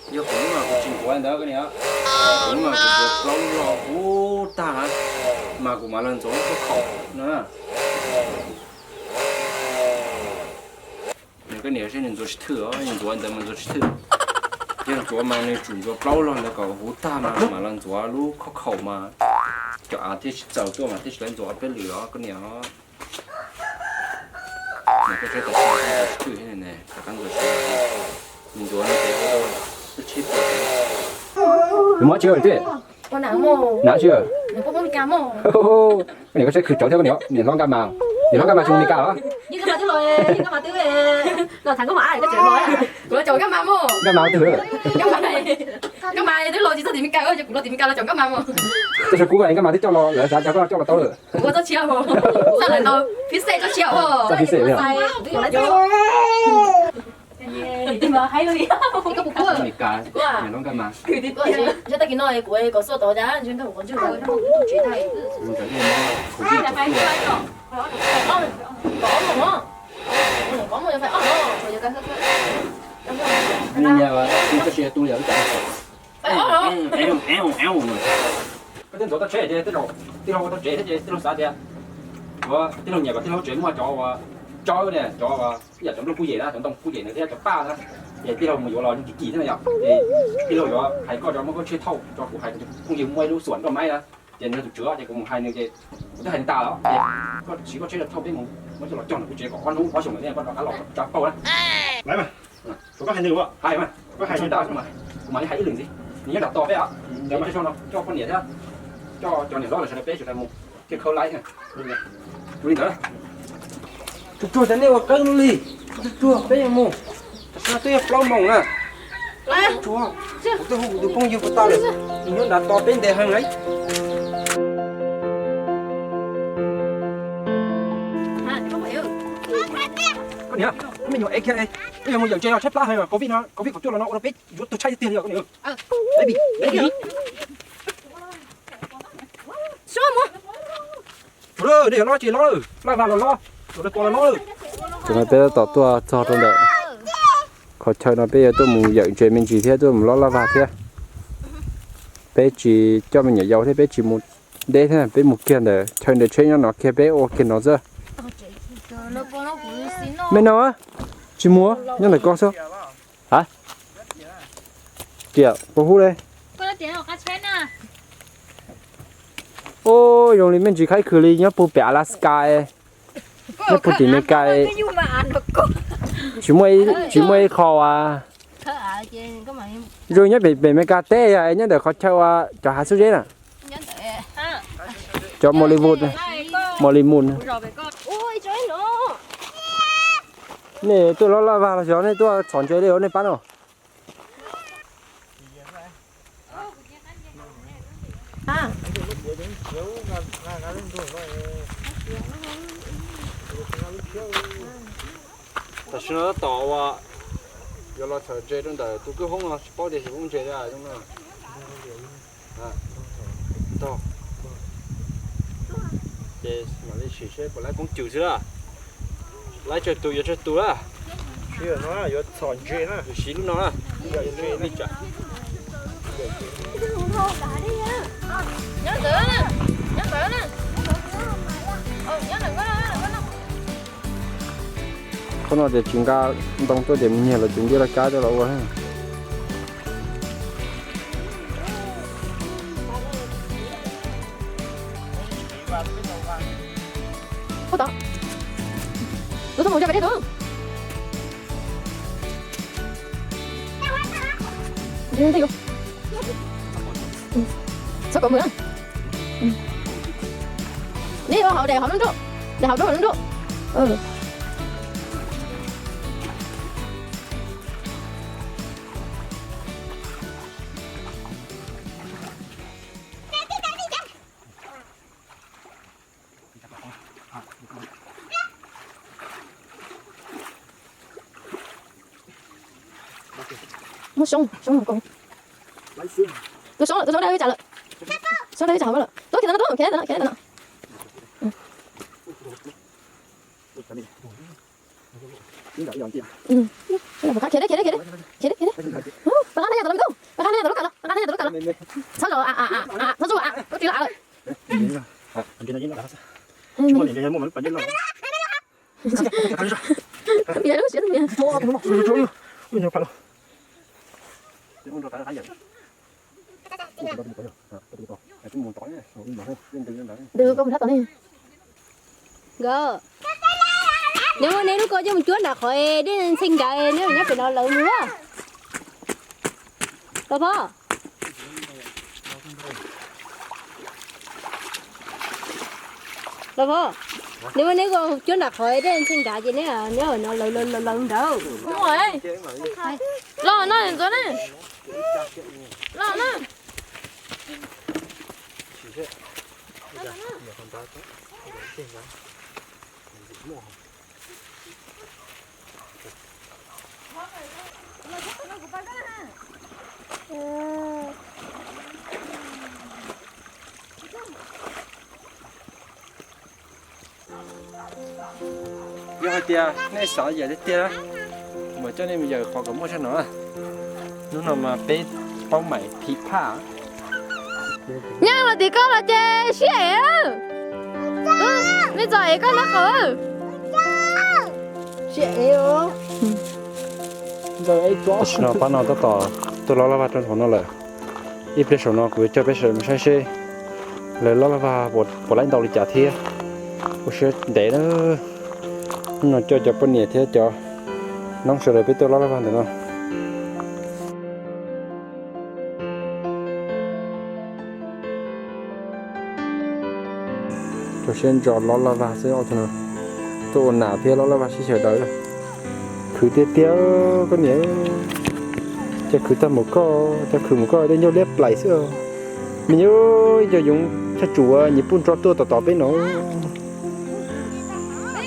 Yog kuv mas kuv tsis ntxuav ntawd koj niam, kuv mas kuv ntxuav plaub log ub tag na, mas kuv mam los ntxuav lub khauj khaum no. Nws koj niam seb nws ntxuav tsis thwj os, nws ntxuav ntawd mas ntxuav tsis thwj. Yog ntxuav mas nws tsum ntxuav plaub log ntawd kom huv tag mas mam los ntxuav lub khauj khaum mas cov av thiaj tsis txaus tuaj mas thiaj tsis tau ntxuav ob peb lwm os koj niam. Nws koj seb tas ntxuav tsis thwj thiab ne, rov qab ntxuav tsis, nws ntxuav no ces ua rau lub tsheb pom. Nws mob tsis ua tij, nav tsis. Koj niam koj seb khwv rauv thiab koj niam, niam hlob Nkaj Mas, niam hlob Nkaj Mas tsis mus Mes Kas los? Nkaj Mas twb, Nkaj Mas twb los tsis txog tim Mes Kas, kuv los tim Mes Kas los cov Nkaj Mas mas. Koj seb kuv Nkaj Mas twb coj los lawm, xav cas koj coj los tau lawm. Ua txoj tsiab, xav lawm tau phib xej txoj tsiab. Txoj phib xej. Nkaj Mas, tag kis no kuv kom xua tod cas Nkaj Mas qhov ntswg. Koj twb ntxuav toj tsheb ces tij laug ua tau tsev thiab ces tij laug xav tias, tij laug nyiam kom tij laug tsev muaj cov uas tsawb ne, cov ib yam cov nplooj kuj yem na, cov ntoo kuj yem na thiab cov paj na, ces tij laug mus yuav los yeej kim kim thiab na yom. Ces tij laug yuav hais koj cov muab koj tsheb thauj tso, kuv hais phooj ywg muaj ib lub xuam nroj maib na, ces nws yog tus tswv ces kuv mus hais nws ces kuv twb hais nws tas lawm ces koj siv koj tsheb los thauj peb mus muab coj los cog ntawm kuv tsev kom ob hnub ob xyoos lawm thiab koj rov qab los tsa pauj na. Hais mas, kuv mam li hais ib lwm ntxiv, nws nyob nram tos peb os, coj poj niam thiab coj cov niam hlob los sawv daws peb sawv daws mus thiaj khawb laib. Li ntawd, tsuag tsuag cov nej ua qeeb li, tsuag tsuag peb yuav mus, tam sim no twb yog plaub moos na. Tsuag, kuv twb hu kuv tus phooj ywg puas tau lawm, nws nyob nram tos peb ntev heev lawm. Koj niam, me nyuam es kiag, peb yuav mus yawm ntses no tshaib plab heev, covid no, covid kaum cuaj los no ua rau peb yuav tuag tshaib tiag tiag li os koj niam. Baby, baby. Tus lawm, nej yuav lob ces lob lawm, laj vag los lob, tus lawm pos los lob lawm. Tus no peb tab tom tuaj txog rau ntawm qhov chaw no peb yuav tuaj mus yawm ntses me ntsis thiab tuaj mus lob laj vag thiab. Peb tsis coj me nyuam yaus thiab peb tsis mus deb thiab, peb mus kiag ntawm chaw ntawm tsheb nyob no kiag peb ua kiag no xwb. Me no tsis mus nyob ntawm ko xwb. Ha? Tiam kua hub li. Ub, zoo li me ntsis khaib khwv li nyob puag pem Alaska, nyob puag tim Mes Kas. Tsis muaj, tsis muaj ib qho as. Zoo nyob pem pem Mes Kas teb yog nyob ntawm qhov chaw uas cov hav xub zeb na. Cov Moliwood, Molimun. Nej tuaj lob laj vag los xyov nej tuaj txhom ntses li os nej pab no. Tam sim no tab tom uas yuav los txhom ntses rau ntawm tus kwj hoob no tsis paub tias xyov lub ntses li zoo na. Ces mam li sim seb puas laib poob cws xwb lawm. Laib tsawg tus yuav tsawg tus lawm. Yuav txhom ntses na, yuav siv lub no na. Qhov no ces tsis nqa ntoo tuaj ces mus nyiag lawv tus ntiaj laj kab tuaj los ua. Neb ua hauv daim hauv lub nruab, daim hauv lub nruab. Muaj soob, soob hauv ko. Tus soob lawm, tus soob dawb ib tsam lawm. Soob dawb ib tsam hauv ko lawm. Tuaj kiag ntawm no, tuaj kiag ntawm no, kiag ntawm no. Khiav deb, khiav deb, khiav deb, khiav deb, khiav deb. Tab lab na yog tus no me Txhob los, txhob tsuj, koj tsis los lawm. Ntws koj mus sab tod ne. Nkawd, neb muab neb lub ko coj mus cuab nram qhov dej ntxhee nrad, neb nyob pem no lawv mus. Los Phob, Los Phob, neb muab neb ko cuab nram qhov dej ntxhee nrad ces neb, neb no lawv lawv lawv nrad. Los no ntxuav ne. Los na. Yog hais tias nej xav yam tiag tiag, kuv mam coj nej mus yawm qhov kom muaj zog no. Hnub no mas peb paub maim phim phaj. Nyeej los tim koj los ces siab ev. Me txom ev koj nab qaum. Siab ev. Tam sim no pab no tab tom tuaj lob laj vaj rau hauv no lawm. Ib pliag saum no kuv coj peb sawv daws mus saib seb lawv lob laj vaj puas laib ntau li cas thiab. Ua siab ntev na. Hnub no coj cov poj niam thiab cov noob sawv daws peb tuaj lob laj vaj ntawm no. Rau siab ntso lob laj vaj xwb ob tug no. Tuaj ua nam thiab lob laj vaj sib xyaw daws. Khwv tiag tiag koj niam. Cov khwv tag mus koj, cov khwv mus koj dej ncauj liab plaim xwb. Me nyuam, ib co yoov tshaj tsum nyias pub nrog tuaj tom tom peb no.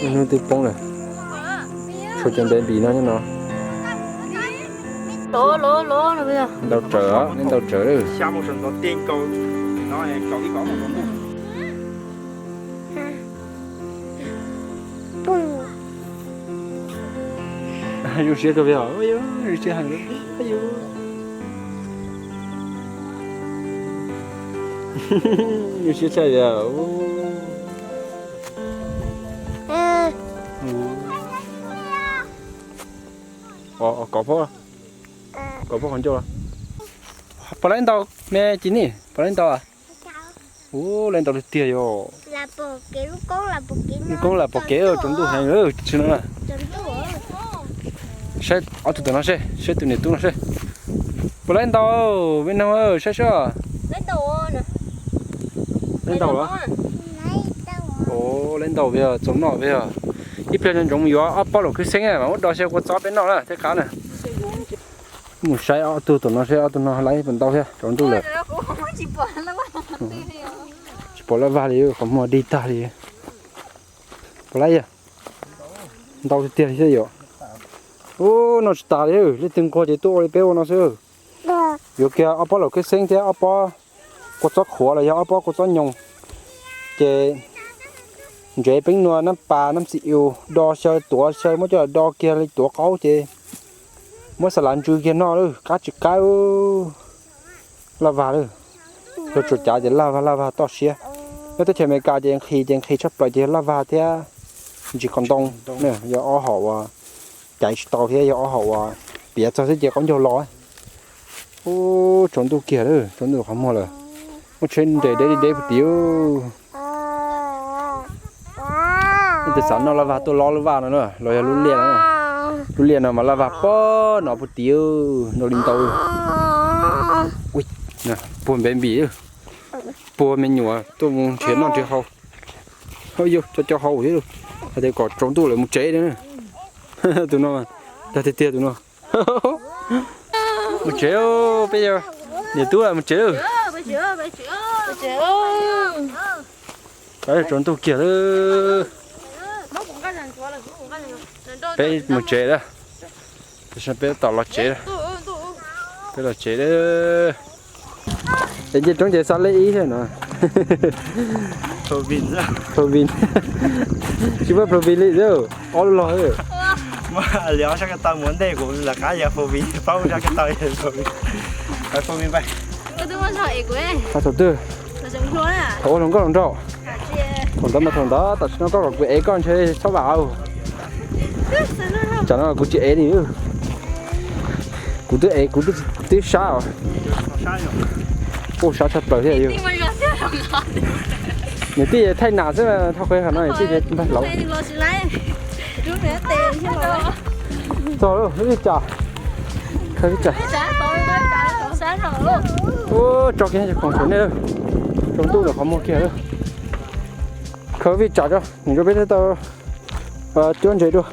Hnub twb poob lawm. Tshuav cov npe npis no nyob no. Ntau tsawv, nej ntau tsawv lawm. Zoo siab kawg, zoo siab heev. Zoo siab tshaj li. Kov phab, kov phab qhov ncauj. Puas laib ntau me Ci Nij, puas laib ntau? Ua, laib ntau tiag tiag yom. Lub koob lam pom kev tsaus ntuj heev tsis no na. Saib ob tug tom no seb, saib tus niam tub no seb. Puas laib ntau, me noog, saib seb. Laib ntau los? Ua, laib ntau vim txaus noj vim. Ib pliag ntsoov mus yuav ob pob laum khwb xeeb mas muab do xyaw kua txob peb noj na thiaj qab na. Mus saib ob tug tom no seb ob tug no laib puas ntau thiab, tsaus ntuj lawm. Tsis pom laj vaj li, qhov muag dig tag li. Puas laib, ntau tiag tiag li thiab yom. Ub, noj tsis tas li, leej twg nquag ces tuaj ua li peb ua no xwb. Yuav kiag ob pob laum khwb xeeb thiab ob pob kua txob qhuav los yog ob pob kua txob nyoos, ces ntsev peeb nua, nab pas, nab xi u, do xyaw tuav xyaw muab coj los do kiag li tuav qaub ces muab xa lav ntsw kiag noj lawm, qab tsis qab. Laj vaj lawm, luag tsuas cav tias laj vaj, laj vaj toj siab. Nyob teb chaws Amelikas ces nqhis ces nqhis tshaj plaws ces laj vaj thiab ntsis qos ntoo, yog ob hom uas caiv tsis tau thiab yog ob hom uas piav txog xwb ces qaub ncaug los. Ub, tsaus ntuj kiag lawm, tsaus ntuj qhov muag lawm. Muab tsheb nres deb li deb puag tim. Leej twg xav noj laj vaj tuaj lob lub vaj no na, los yog lub liaj no. Lub liaj no mas laj vaj pob no puag tim, ntau li ntau. Puag npe npis, puag me nyuam tuaj mus nrhiav noj nrhiav haus. Yog cov cov haus thiab, hais tias kom tsaus ntuj lawm mus tsev na. Tus no, dag tiag tiag tus no. Mus tsev, peb yog niam tub mus tsev. Tsaus ntuj kiag lawm. Peb mus tsev lawm. Peb tom los tsev lawm. Peb los tsev lawm. Es nce roob ces xa lej ib thiab no. Provin. Tsis muaj provin li, ob lub log. Li ob sab ko taw mus ua ntej kuv lawv qab yog provin, paub sab ko taw yog provin. Pais provin pais. Thaum twg? Thaum ua hluas nkauj hluas nraug. Thaum ntawd mas thaum ntawd, tam sim no koj kom kuv ev koj ntshe txhob vam. Tsam no kuv tsis ev li. Kuv twb ev, kuv twb sab os. Kuj sab tshaj plaws thiab yog. Niam tij thaij nas xwb, thaum qhov no niam tij npaj hlauv. Txog lawm, vij tsam. Khaws vij tsam. Tso kiag cov khoom rau nej lawm. Tsaus ntuj lawm qhov muag kiag lawm. Khaws vij tsam tso, nws rau peb thiaj tau cuab ntses dua.